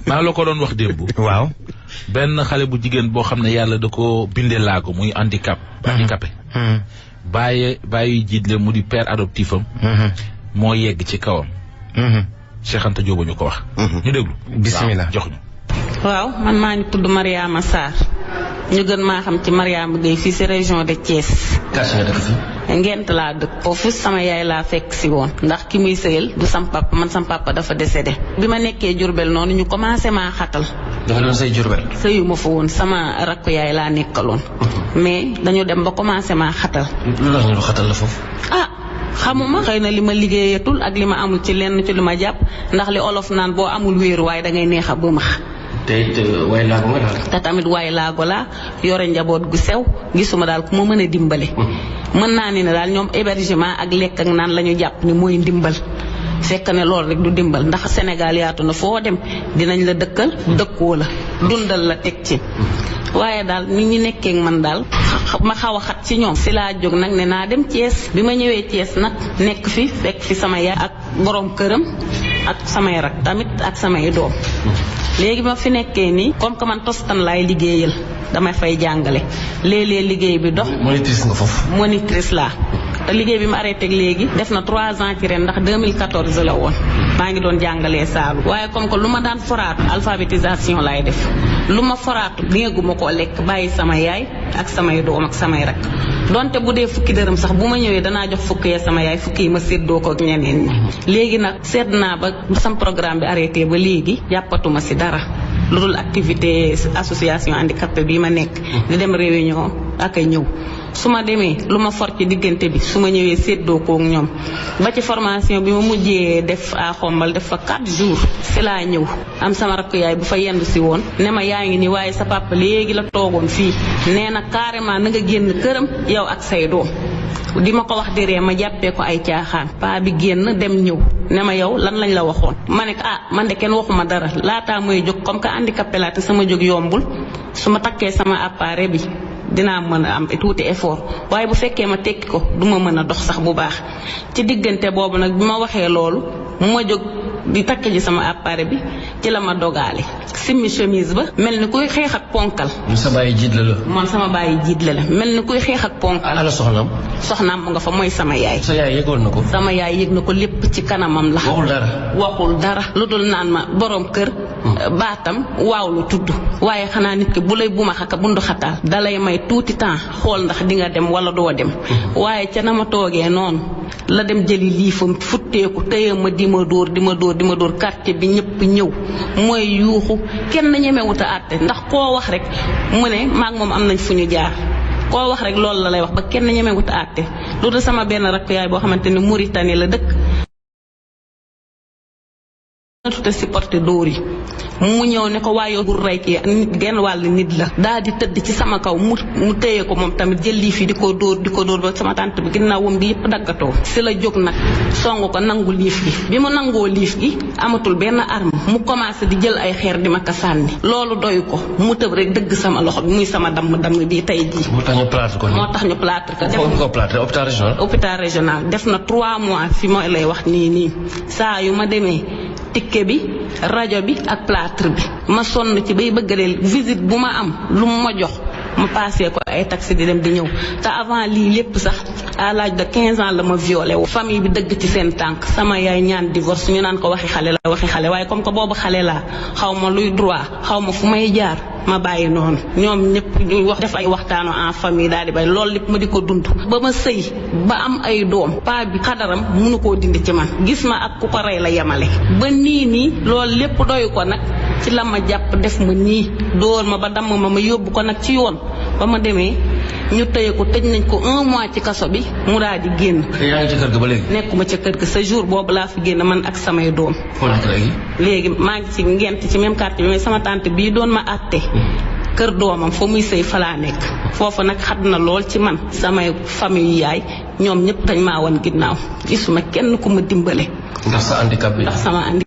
maa la ko doon wax démb. waaw. benn xale bu jigéen boo xam ne yàlla da ko bindee laago muy handicapé. bàyyi jiitle mu di père adoptif am. moo yegg ci kawam. Cheikh Anta Diop ñu ko wax. ñu déglu. bisimilah jox ñu. waaw man maa ngi tudd Mariama Sarr ñu gën maa xam ci Mariama Gueye fii si région de Thiès. kàcce nga dëkk fi. Ngent laa dëkk foofu sama yaay laa fekk si woon ndax ki muy sëyal du sam papa man sam papa dafa décédé. bi ma nekkee Jurbel noonu ñu commencé maa xatal. dafa doon say Jurbel. sëyu ma fa woon sama rakku yaay laa nekkaloon. mais dañu dem ba commencé maa xatal. lu tax ñu xatal la foofu. xamuma xëy na li ma liggéeyatul ak li ma amul ci lenn ci lu ma jàpp ndax li olof naan boo amul wéeru waaye da ngay neex a bëmax. te waay laago nga daal. te tamit waay laago laa yore njaboot gu sew gisuma daal ku ma mën a dimbale. mën naa ne daal ñoom hébergement ak lekk ak naan la ñu jàpp ni mooy ndimbal. fekk ne loolu rek du dimbal ndax Sénégal yaatu na foo dem dinañ la dëkkal dëkkoo la dundal la teg ci. waaye daal nit ñi nekkee man daal ma xaw a xat ci ñoom si laa jóg nag ne naa dem Thiès bi ma ñëwee Thiès nag nekk fi fekk fi sama yaay ak borom këram ak samay rak tamit ak samay doom. léegi ma fi nekkee nii comme que man tostan laay liggéeyal damay fay jàngale léeg-léeg liggéey bi dox. monitrice nga foofu. monitrice laa te liggéey bi ma arrêté léegi def na 3 ans ci ren ndax 2014 la woon maa ngi doon jàngalee Saalum. waaye comme que lu ma daan foraatu alphabétisation laay def lu ma foraatu léeguma koo lekk bàyyi sama yaay ak samay doom ak samay rak donte bu dee fukki dërëm sax bu ma ñëwee danaa jox fukki ya sama yaay fukki yi ma séddoo ko ak ñeneen ñi. léegi nag seet naa ba sam programme bi arrêté ba léegi jàppatuma si dara lu dul activité association handicapé bi ma nekk. di dem réunion ak ay ñëw. su ma demee lu ma for ci diggante bi su ma ñëwee séddoo kook ñoom ba ci formation bi ma mujjee def à Xombal def fa 4 jours si laa ñëw am sama rakk yaay bu fa yendu si woon ne ma yaa ngi nii waaye sa papa léegi la toogoon fii nee na carrément na nga génn këram yow ak say doom. di ma ko wax di ree ma jàppee ko ay caaxaan paa bi génn dem ñëw ne ma yow lan lañ la waxoon ma ne man de kenn waxuma dara laataa mooy jóg comme que handicapé laa te sama jóg yombul su ma takkee sama appareil bi dinaa mën a am tuuti effort waaye bu fekkee ma tekki ko du ma mën a dox sax bu baax ci diggante boobu nag bi ma waxee loolu mu ma jóg di takk ji sama appareil bi ci la ma dogaale simmi chemise ba mel ni kuy xeex ak ponkal. sa bàyyi jiitle la. man sama bàyyi jiitle la mel ni kuy xeex ak ponkal. ala soxnaam. soxnaam mu nga fa mooy sama yaay. sa yaay yëgoon na ko. sama yaay yëg na ko lépp ci kanamam la. waxul dara lu dul naan ma borom kër. baatam waaw lu tudd. waaye xanaa nit ki bu lay buma xaka bundu xataal dalay may tuuti temps xool ndax di nga dem wala doo dem. waaye ca na ma toogee noonu la dem jëli liifam futteeku téye ma di ma dóor quartier bi ñëpp ñëw mooy yuuxu kenn ñemewut a àtte ndax koo wax rek mu ne maag moom am nañ fu ñu jaar koo wax rek loolu la lay wax ba kenn ñemewut a àtte lu dul sama benn rakk yaay boo xamante ni Mauritanie la dëkk te supporté dóor yi mu ñëw ne ko waayoo bur rey kii nit genn wàll nit la daal di tëdd ci sama kaw mu téye ko moom tamit jël liif yi di ko dóor ba sama tànt bi ginnaawam gi yëpp daggatoo si la jóg nag song ko nangu liif gi bi mu nangoo liif gi amatul benn arme mu commencé di jël ay xeer di ma ko sànni loolu doy ko mu tëb rek dëgg sama loxo bi muy sama damm bii tey jii. moo tax ñu plâtre ko. hôpital régional def na 3 mois fi mooy lay wax nii saa yu ma demee tikke bi rajo bi ak plâtre bi ma sonn ci bay bëgg visite bu ma am lu mu ma jox ma passé ko ay taxi di dem di ñëw te avant lii lépp sax à l'âge de 15 ans la ma violé wu. famille bi dëgg ci seen tànk sama yaay ñaan divorce ñu naan ko waxi xale waaye comme que boobu xale laa xaw ma luy droit xaw ma fu may jaar ma bàyyi noonu ñoom ñëpp ñu wax def ay waxtaanu en famille daal di bay loolu lépp ma di ko dund ba ma sëy ba am ay doom paa bi xadaram mënu koo dindi ci man gis ma ak ku ko rey la yemale ba nii loolu lépp doyu ko nag ci la ma jàpp def ma nii dóor ma ba damm ma yóbbu ko nag ci yoon ba ma demee ñu tëye ko tëj nañ ko 1 mois ci kaso bi mu daal di génn. yaa ngi ci kër ga ba léegi. nekkuma ca kër ga sa jour boobu laa fi génn man ak samay doom. foo nekk léegi. léegi maa ngi ci Ngent ci même quartier bi mais sama tante bii doon ma àtte. kër doomam fa muy sëy fa laa nekk foofu nag xat na lool ci man samay famille yaay ñoom ñëpp dañ maa wan ginnaaw gisuma kenn ku ma dimbale. ndax sa handicap bi. ndax sama handicap